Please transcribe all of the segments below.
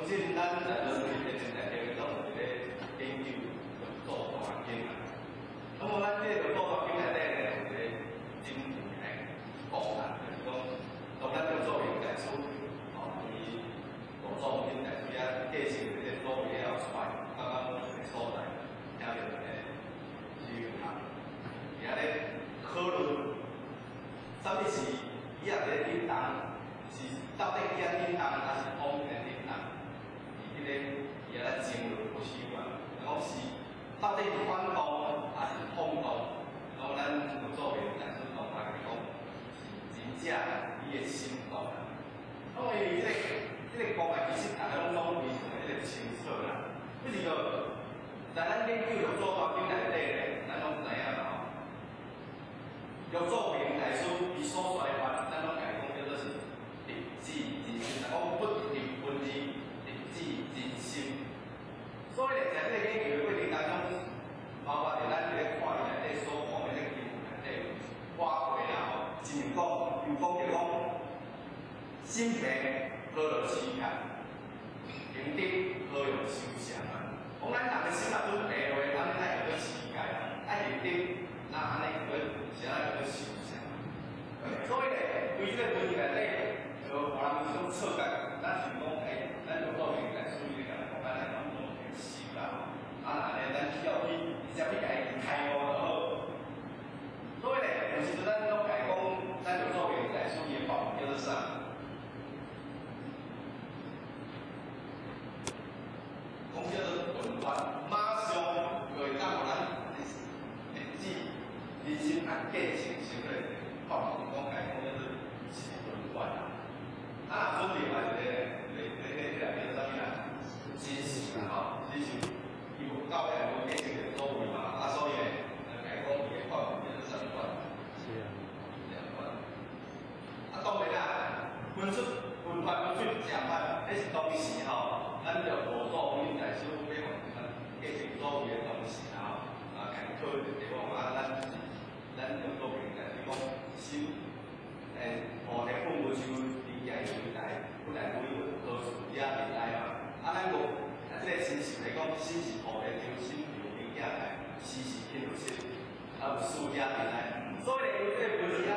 信咱来論這個內底，攏有咧研究六祖壇經啊。那麼咱這個六祖壇經內底咧，有一個真正來講啊，就是講，當咱六祖明大師，哦，伊六祖明大師遐繼承這個祖位了出來，剛剛一個所在，聽著一個修學，伊遐咧討論，啥物是椅仔佇咧振動，是到底椅仔振動，還是風佇咧振動？伊彼個伊遐咧爭論不休啊，講是到底是反動還是風動？講咱六祖明大師當來講，是真正伊的心動啊。因為這個講啊，其實大家攏總非常的這個清楚啦。比如講，在咱研究六祖壇經內底咧，咱攏知影嘛吼。六祖明大師伊所說的法，咱攏共伊講叫做是直指人心，若講不立文字，直指人心。所以咧，在這個研究的過程當中，包括著咱佇咧看伊內底所講的這個經文內底，包括啦吼，親像講，又講著講，心病何樂持戒，行德何用修禪啊？講咱人的心若拄病話，咱愛用做持戒啊，愛行德，那按呢叫啥叫做修禪？所以咧，對這個問題內底，就予人有種錯覺，咱想講，欸，咱六祖明大師伊咧共咱講，咱來攏總會修啦吼。啊，若按呢，咱只要去直接去共伊開悟就好。所以咧，有時陣咱攏共伊講，咱六祖明大師伊的法門叫做啥？講叫做頓發，馬上就會當予咱直指人心啊，見性成佛的法門，講共伊講叫做是頓發啦。啊，若準另外一個咧，咧咧咧叫做啥物啊？真實啦吼，真實，伊無到尾無繼承著祖位嘛，啊，所以咧，共伊講伊的法門叫做啥物法？是啊。兩法。啊，當然啦，分出分法分出正法，彼是當時吼，咱著五祖明大師欲繼承祖位的當時啦吼，啊，共伊討論的地方啊，咱是咱六祖明大師講心，菩提本無樹，離言無來，本來無一物，何處惹塵埃嘛。啊，咱講啊，這個真實來講，心是菩提樹，心有明鏡台，時時起有色，啊有事惹塵埃。所以咧，用這個文字啊，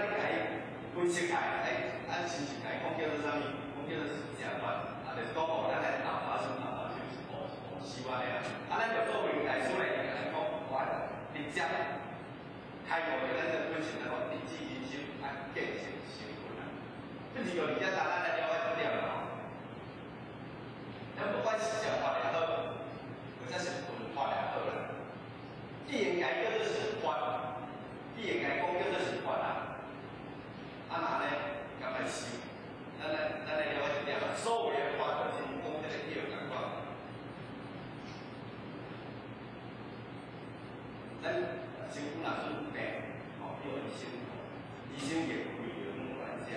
共伊分析開，哎，咱真實來講叫做啥物？講叫做是正法，啊，就是講哦，咱來沓沓修，沓沓修是悟悟修按呢啊。啊，咱六祖明大師咧，伊共咱講，我直接開悟的，咱就本身來講，直指人心，啊，見性成佛啊。這是用而家咱來了解一點啦吼。咱不管是正法也好，或者是頓法也好啦，既然共伊叫做是法，既然共伊講叫做是法啊，啊若按呢，敢愛修？咱來了解一點啊。所謂的法，就是講這個藥仝款。咱身軀若出病，吼，叫醫生，醫生會開藥予咱食。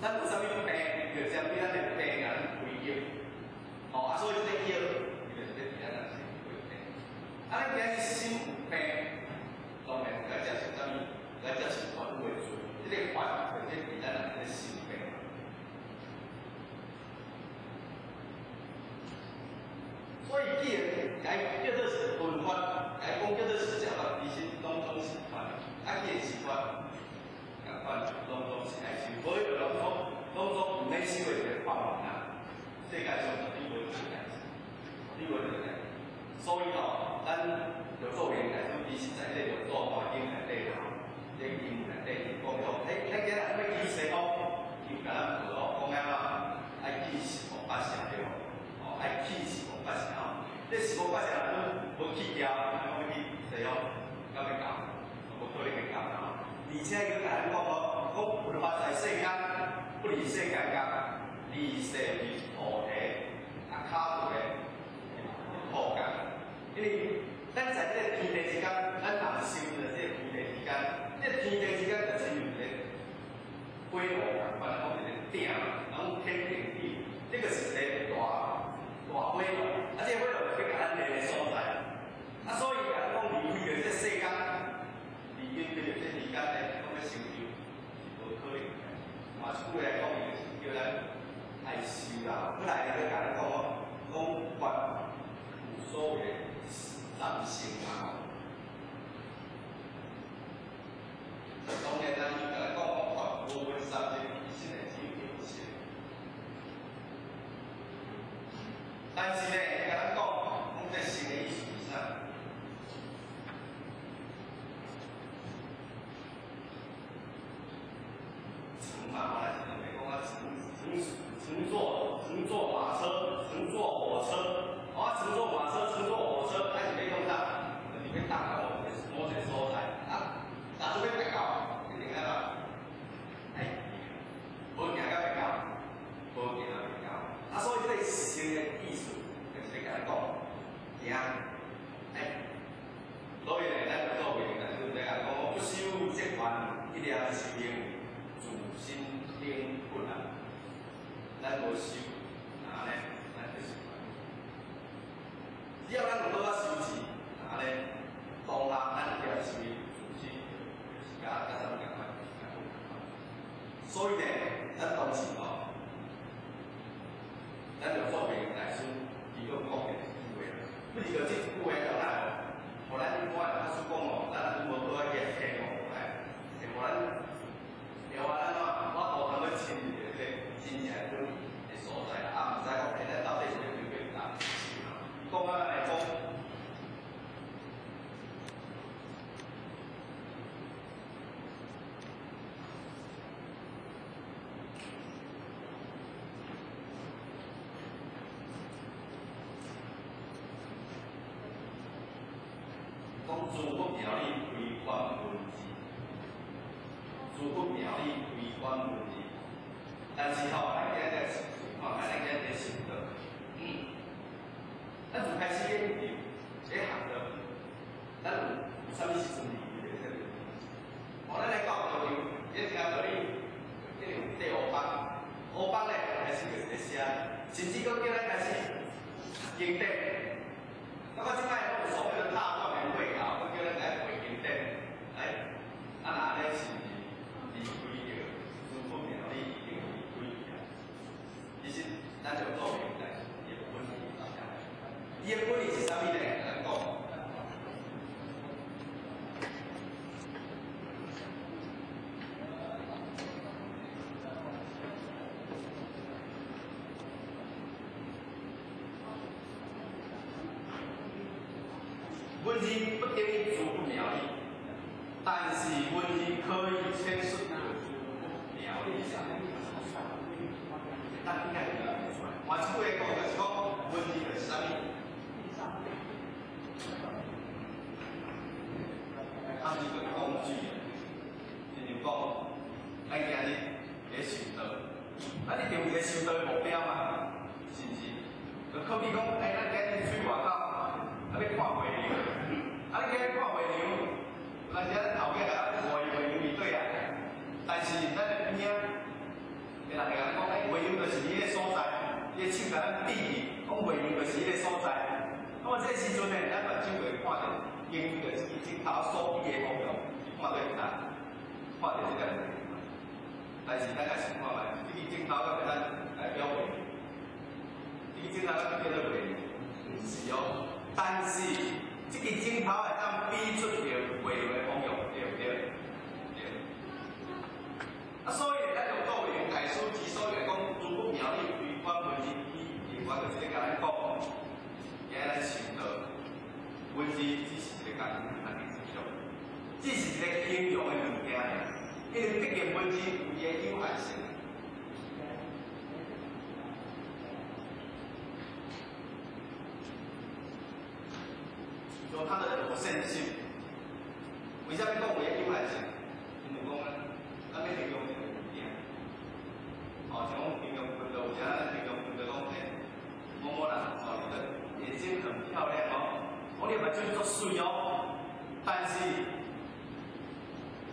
咱有啥物病，就針對咱的病共咱開藥。吼，啊，所以這個藥，伊就是咧治咱人身軀的病。啊，咱今日心有病，當然該接受啥物？該接受法的做，這個法就是治咱人這個心病。所以既然共叫做是頓法，共伊講叫做是正法，其實攏總是法。啊，既然是法，仝款攏總是愛修，無伊就攏總毋免修的一個法門啊。世界上絕對無這個代誌，絕對無這個代誌。所以吼，咱六祖明大師其實在這個六祖壇經內底吼，這個經文內底伊講講，欸，咱今日欲去西方，伊有共咱學哦，講啥嘛？愛去四無八城對無？哦，愛去四無八城吼。這四無八城若無去掉，咱講欲去西方，敢欲到？無可能會到啦吼。而且伊閣共咱講講，講佛法在世間，不離世間覺，離世離菩提，啊，跤步咧土覺。因為咱在這個天地之間，咱人生在這個天地之間，這個天地之間就親像一個火爐仝款，講一個鼎，然後天平地，這個是一個大大火爐，啊，這個火爐就欲共咱煉的所在。啊，所以共咱講離開著這個世間，離開著這個世間咧，講欲成就是無可能的。換一句話來講，伊就是叫咱愛修啦。本來伊閣共咱講哦，但是呢，伊共咱講，講這性的意思是啥？乘嘛，我來是講啊，乘坐馬車，乘坐火車，我乘坐馬車，乘坐火車，還是欲講啥？就是欲搭到某一個所在，啊，若做欲達到，一定按怎？愛行，無行到欲到，無行袂到。啊，所以這個性的意思，就是欲共咱講，行，愛。所以呢，咱就做為但是毋知影講，不修則還，一念修行，自心頂不難。咱無修，哪呢？咱就是只要咱有倒仔修持，哪呢？當下咱一念修行，自心就是佮啥物仝款，就是共款。所以呢，咱當時吼，咱就做明大師，伊閣講的一句話，不是講這一句話落來吼，予咱一般人假使講哦，咱若無倒仔去聽哦，哎，會予咱，會予咱怎？我路通去親入這個真正本意的所在啦，啊，毋知講，欸，咱到底是欲對欲答？講啊，咱來講。講諸佛妙理非關文字，諸佛妙理非關文字。但是吼，咱今日來看，咱今日咧修道，咱自開始咧咧學道，咱有啥物時陣離開這個？哦，咱來到道場，咧聽道理，一定有缀烏板，烏板咧開始就是咧寫，甚至閣叫咱開始讀經典。那麼這擺攏有所謂的大眾的會考，閣叫咱來背經典，哎，啊若按呢是毋是離開著諸佛妙理已經離開去啊？其實咱就做明白，伊的本意是啥？伊的本意是啥物呢？咱講。文字不等於諸佛妙理，但是文字可以闡釋著諸佛妙理啥？咱應該會出來。換一句話講，就是講文字就是啥物？它是一個工具。親像講，咱今日咧修道，咱一定有一個修道的目標嘛，是毋是？就好比講，欸，咱今日出外口，啊，欲看月亮，啊，你今日看月亮，有當時咱頭家啊，看月亮伫佗啊，但是咱的邊仔，的人會共咱講，欸，月亮就是彼个所在，伊的手共咱比去，講月亮就是彼个所在。那麼這個時陣呢，咱目睭會看著，經過這支鏡頭所比的方向，是看著啥？看著這個月亮。但是咱來想看覓，這支鏡頭敢會當代表月亮？這支鏡頭敢叫做月亮？毋是哦。但是這支鏡頭會當比出著月亮的方向，對毋對？對。啊，所以咱就各位大師之所以來講諸佛妙理非關文字，伊另外就是咧共咱講，今日咱修道，文字只是一個工具，咱去思想，只是一個形容的物件爾，因為畢竟文字有伊的有限性。有它的有限性。為啥物講有伊的有限性？因為講咱欲形容一個物件，哦，像講形容分到有時，咱形容分到講，欸，某某人哦，伊個眼睛很漂亮哦，講你目睭足媠哦，但是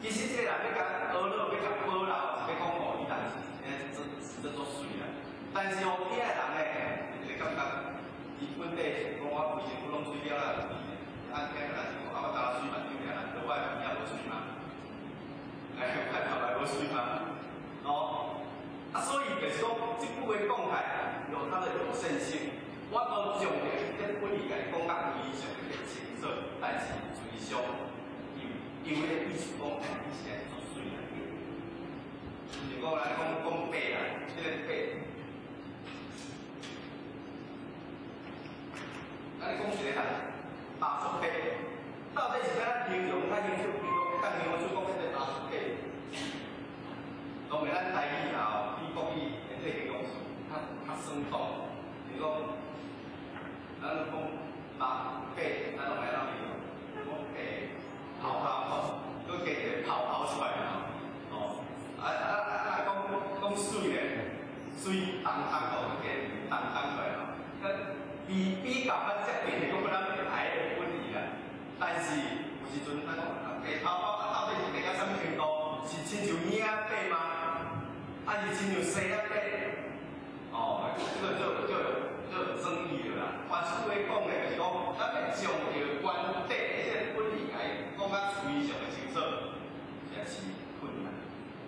其實這個人欲共呵咾，欲共保留，是欲講哦，伊人是真正實在足媠啦。但是哦，聽的人呢，就一個感覺，伊本底是講我規身軀攏媠了啦，按聽起來是講啊，我焦媠目睭爾，難道我的耳仔無媠嗎？哎，我頭內無媠嗎？哦，啊，所以就是講，這句話講起來有它的有限性。我都將這本意共你講甲非常的清楚，但是實際上，因為意思講，哎，你是按呢足媠啦。就是講來講講白啦，這個白，時陣咱講啊，地頭包啊，到底是地到啥物程度？是親像影仔爬嗎？還是親像沙仔爬？哦，這個就有爭議了啦。換句話講咧，就是講，咱欲將這個原底這個本意來講較非常的清楚，也是困難，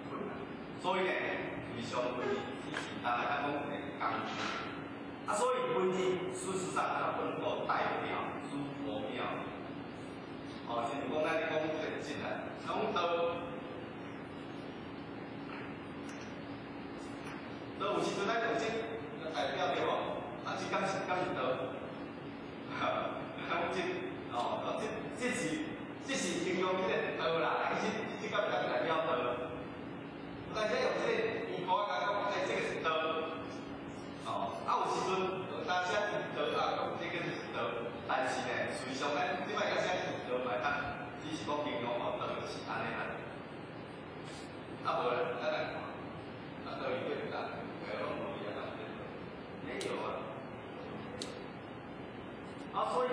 困難。所以呢，非常文字只是單來講一個工具。啊，所以文字事實上它不能夠代表諸佛廟。哦，親像講咱咧講這個智啊，講道，道有時陣咱用這代表對無？啊，這敢是道？講這哦，這是形容這個道啦，其實這敢不代表道？但是用這個語歌來講，欸，這個是道。哦，啊有時陣當寫是道啊，講這個是道，但是呢，實際上咱這擺共寫是道嘛，當只是講形容哦，道是按呢啦。啊無咧，咱來看，啊道伊對毋對？攏無伊啊，沒有啊。啊，所以